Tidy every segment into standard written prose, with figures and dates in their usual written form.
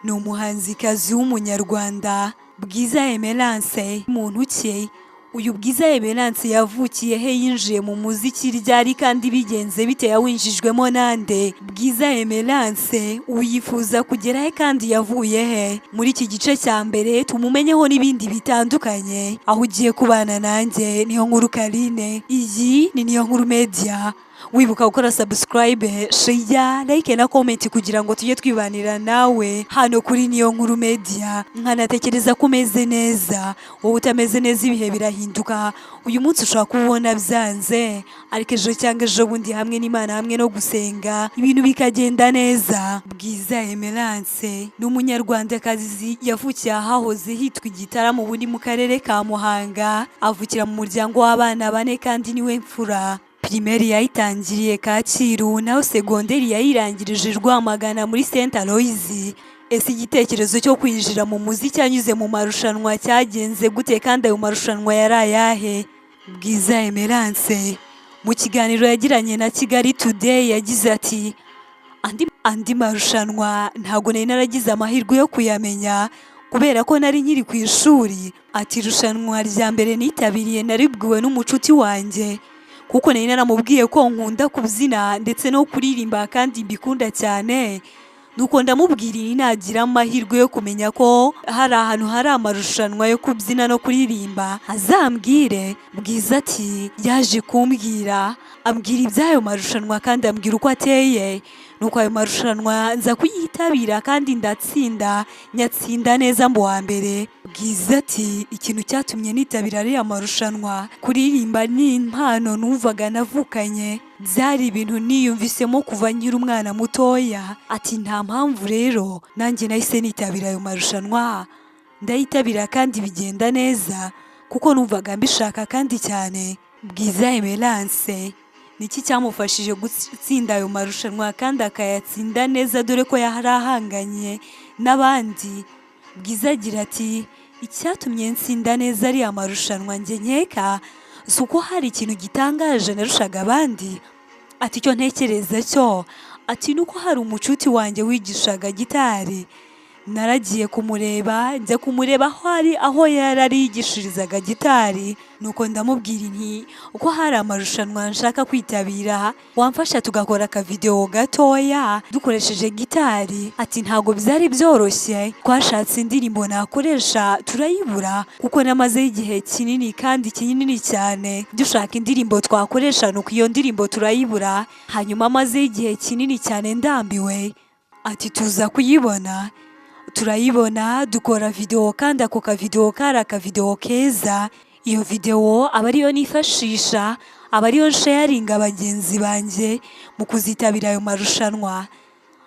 Ni umuhanzikazi w'umunyarwanda Bwiza Emerance. Muntu ki uyu Bwiza Emerance? Yavukiye he? Yinjiye mu muziki ryari kandi bigenze bite? Yawinjijwemo nande? Bwiza Emerance uyifuza kugera he kandi yavuye he? Muri iki gice cya mbere tumumenyeho n'ibindi bitandukanye, aho ugiye kubana nanjye Niyo Nkuru Karine. Iyi ni Niyo Nkuru Media. Wibuka gukora subscribe, share, like na comment kugira ngo tujye twibanira nawe hano kuri Niyo Nkuru Media. Nkanatekereza ko umeze neza. Wowe utameze neza, ibihe birahinduka. Uyu munsi ushobora kuba ubona byanze, ariko ejo cyangwa ejo bundi, hamwe n'Imana, hamwe no gusenga, ibintu bikagenda neza. Bwiza Emerance ni umunyarwandakazi, yavukiye ahahoze hitwa Igitaramo, ubu ni mu karere ka Muhanga. Avukira mu muryango w'abana bane kandi niwe mfura. Primaire yayitangiriye Kacyiru, naho segonderi yayirangirije Rwamagana muri Saint Aloys. Ese igitekerezo cyo kwinjira mu muziki anyuze mu marushanwa cyagenze gute, kandi ayo marushanwa yari ayahe? Bwiza Emerance mu kiganiro yagiranye na Kigali Today yagize ati: Andi marushanwa ntabwo nari naragize amahirwe yo kuyamenya kubera ko nari nkiri ku ishuri." Ati: "Irushanwa rya mbere nitabiriye naribwiwe n'umucuti wanjye, kuko nari naramubwiye ko nkunda kubyina ndetse no kuririmba kandi mbikunda cyane. Nuko ndamubwira iyi nagira amahirwe yo kumenya ko hari ahantu hari amarushanwa yo kubyina no kuririmba azambwire." Bwiza ati: "Yaje kumbwira, ambwira iby'ayo marushanwa kandi ambwira uko ateye. Nuko ayo marushanwa nza kuyitabira kandi ndatsinda, nyatsinda neza mu wa mbere." Bwiza ati: "Ikintu cyatumye nitabira ariya marushanwa, kuririmba ni impano numvaga navukanye, byari ibintu niyumvisemo kuva nkiri umwana mutoya." Ati: "Nta mpamvu rero nanjye nahise nitabira ayo marushanwa, ndayitabira kandi bigenda neza kuko numvaga mbishaka kandi cyane." Bwiza Emerance, niki cyamufashije gutsinda ayo marushanwa kandi akayatsinda neza, dore ko yari ahanganye n'abandi? Bwiza agira ati: "Icyatumye nsinda neza ariya marushanwa, njye nkeka si uko hari ikintu gitangaje narushaga abandi." Ati: "Icyo ntekereza cyo," ati, "ni uko hari umucuti wanjye wigishaga gitari. Naragiye kumureba, njya kumureba aho ari, aho yari arigishirizaga gitari. Nuko ndamubwira nti uko hari amarushanwa nshaka kwitabira, wamfasha tugakora akavidewo gatoya dukoresheje gitari?" Ati: "Ntabwo byari byoroshye, twashatse indirimbo nakoresha turayibura, kuko namazeho igihe kinini kandi kinini cyane dushaka indirimbo twakoresha, nuko iyo ndirimbo turayibura. Hanyuma mazeho igihe kinini cyane ndambiwe." Ati: "Tuza kuyibona, turayibona, dukora videwo kandi ako kavidewo kari akavidewo keza. Iyo videwo aba ariyo nifashisha, aba ariyo nsharinga bagenzi banjye mu kuzitabira ayo marushanwa."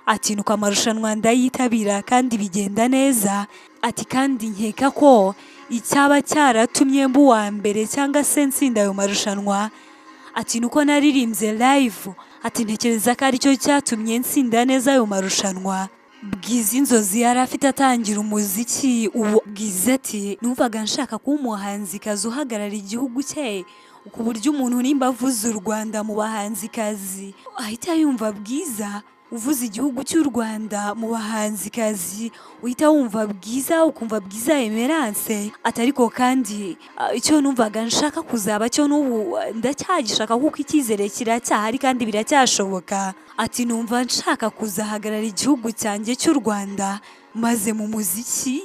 Ati: "Nuko amarushanwa ndayitabira kandi bigenda neza." Ati: "Kandi nkeka ko icyaba cyaratumye mba uwa mbere cyangwa se nsinda ayo marushanwa," ati, "nuko naririmbye live." Ati: "Ntekereza ko aricyo cyatumye nsinda neza ayo marushanwa." Bwiza, inzozi yari afite atangira umuziki ubu? Bwiza ati: "Numvaga nshaka kuba umuhanzikazi uhagarara igihugu cye, ku buryo umuntu nimba avuze u Rwanda mu bahanzikazi ahita yumva Bwiza, uvuze igihugu cy'u Rwanda mu bahanzikazi uhita wumva Bwiza, ukumva Bwiza Emerance." Ati: "Ariko kandi icyo numvaga nshaka kuzaba cyo n'ubu ndacyagishaka, kuko icyizere kiracyahari kandi biracyashoboka." Ati: "Numva nshaka kuzahagarara igihugu cyanjye cy'u Rwanda, maze mu muziki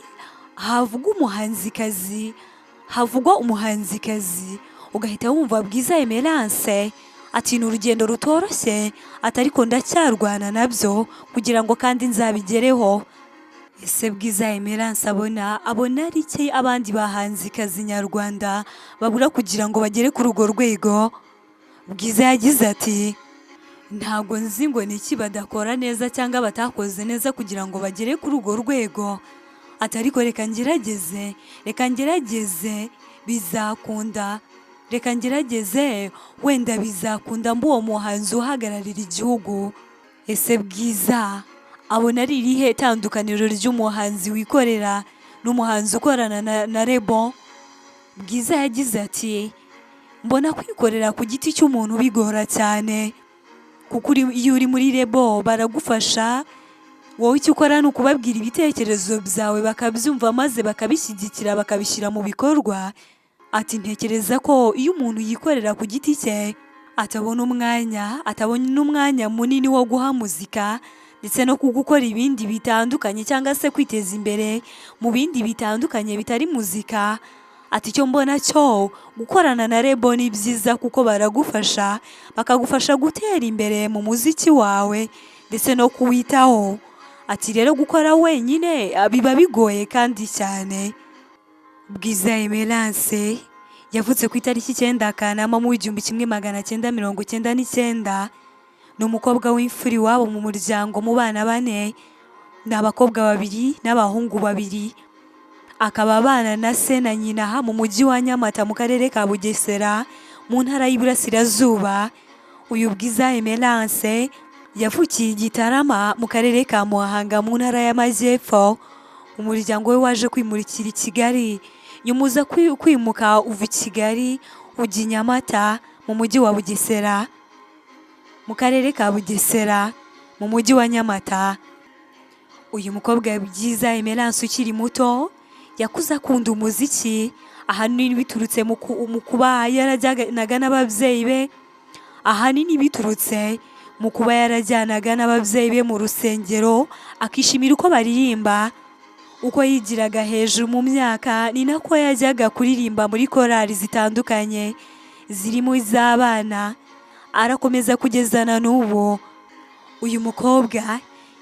havuga umuhanzikazi, havugwa umuhanzikazi ugahita wumva Bwiza Emerance." Ati: "Ni urugendo rutoroshye," ati, "ariko ndacyarwana nabyo kugira ngo kandi nzabigereho." Ese Bwiza Emerance abona ari iki abandi bahanzikazi nyarwanda babura kugira ngo bagere kuri urwo rwego? Bwiza yagize ati: "Ntabwo nzi ngo ni iki badakora neza cyangwa batakoze neza kugira ngo bagere kuri urwo rwego." Ati: "Ariko reka ngerageze, reka ngerageze bizakunda, reka ngerageze wenda bizakunda mba uwo muhanzi uhagararira igihugu." Ese Bwiza abona ari irihe tandukaniro ry'umuhanzi wikorera n'umuhanzi ukorana na label? Bwiza yagize ati: "Mbona kwikorera ku giti cy'umuntu bigora cyane, kuko iyo uri muri label baragufasha. Wowe icyo ukora ni ukubabwira ibitekerezo byawe, bakabyumva maze bakabishyigikira, bakabishyira mu bikorwa. Ati: "Ntekereza ko iyo umuntu yikorera ku giti cye atabona umwanya munini wo guha muzika ndetse no gukora ibindi bitandukanye cyangwa se kwiteza imbere mu bindi bitandukanye bitari muzika." Ati: "Icyo mbona cyo, gukorana na label ni byiza kuko baragufasha, bakagufasha gutera imbere mu muziki wawe ndetse no kuwitaho." Ati: "Rero gukora wenyine biba bigoye kandi cyane." Bwiza Emerance yavutse ku itariki 9 Kanama mu 1999. Ni umukobwa w'imfura iwabo mu muryango mu bana bane, ni abakobwa babiri n'abahungu babiri. Akaba abana na se na nyina mu mujyi wa Nyamata, mu karere ka Bugesera, mu ntara y'Iburasirazuba. Uyu Bwiza Emerance yavukiye i Gitarama, mu karere ka Muhanga, mu ntara y'Amajyepfo. Umuryango we waje kwimurikira i Kigali, nyuma uza kwimuka uva i Kigali ujya i Nyamata, mu mujyi wa Bugesera, mu karere ka Bugesera, mu mujyi wa Nyamata. Uyu mukobwa Bwiza Emerance ukiri muto yakuze akunda umuziki, ahanini biturutse mu kuba yarajyanaga n'ababyeyi be, ahanini biturutse mu kuba yarajyanaga n'ababyeyi be mu rusengero, akishimira uko baririmba. Uko yigiraga hejuru mu myaka ni nako yajyaga kuririmba muri korali zitandukanye zirimo iz'abana, arakomeza kugeza na n'ubu. Uyu mukobwa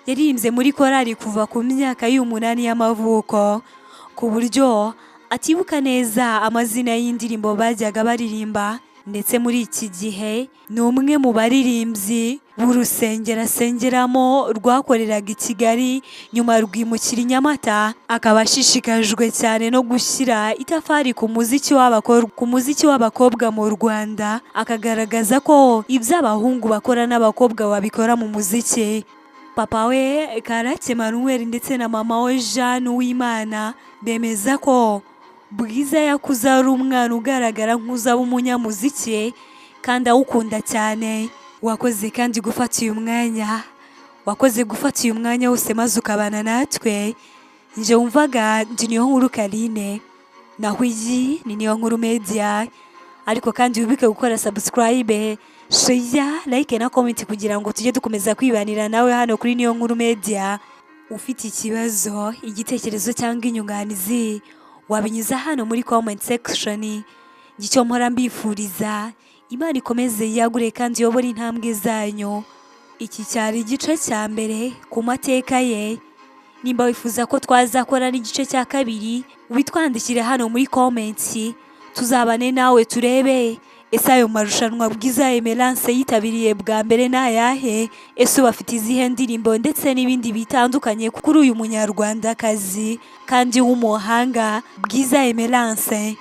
yaririmbye muri korali kuva ku myaka y'8 y'amavuko, ku buryo atibuka neza amazina y'indirimbo bajyaga baririmba. Ndetse muri iki gihe ni umwe mu baririmbyi b'urusengero asengeramo rwakoreraga i Kigali, nyuma rwimukira i Nyamata. Akaba ashishikajwe cyane no gushyira itafari ku muziki w'abakobwa mu Rwanda, akagaragaza ko ibyo abahungu bakora n'abakobwa babikora mu muziki. Papa we Karake Manuel ndetse na mama we Jeanne Uwimana bemeza ko Bwiza yakuze ari umwana ugaragara nk'uzaba umunyamuziki kandi awukunda cyane. Wakoze kandi gufata uyu mwanya, wakoze gufata uyu mwanya wose maze ukabana natwe. Njye wumvaga ndi Niyo Nkuru Karine, naho iyi ni Niyo Nkuru Media. Ariko kandi wibuke gukora subscribe, share, like na comment kugira ngo tujye dukomeza kwibanira nawe hano kuri Niyo Nkuru Media. Ufite ikibazo, igitekerezo cyangwa inyunganizi, wabinyuza hano muri comment section. Icyo mpora mbifuriza, Imana ikomeze yagure kandi iyobore intambwe zanyu. Iki cyari igice cya mbere ku mateka ye. Nimba wifuza ko twazakora n'igice cya kabiri, witwandikire hano muri comment, tuzabane nawe turebe: ese ayo marushanwa Bwiza Emerance yitabiriye bwa mbere ni ayahe? Ese ubu afite izihe ndirimbo? Ndetse n'ibindi bitandukanye kuri uyu munyarwandakazi kandi w'umuhanga, Bwiza Emerance.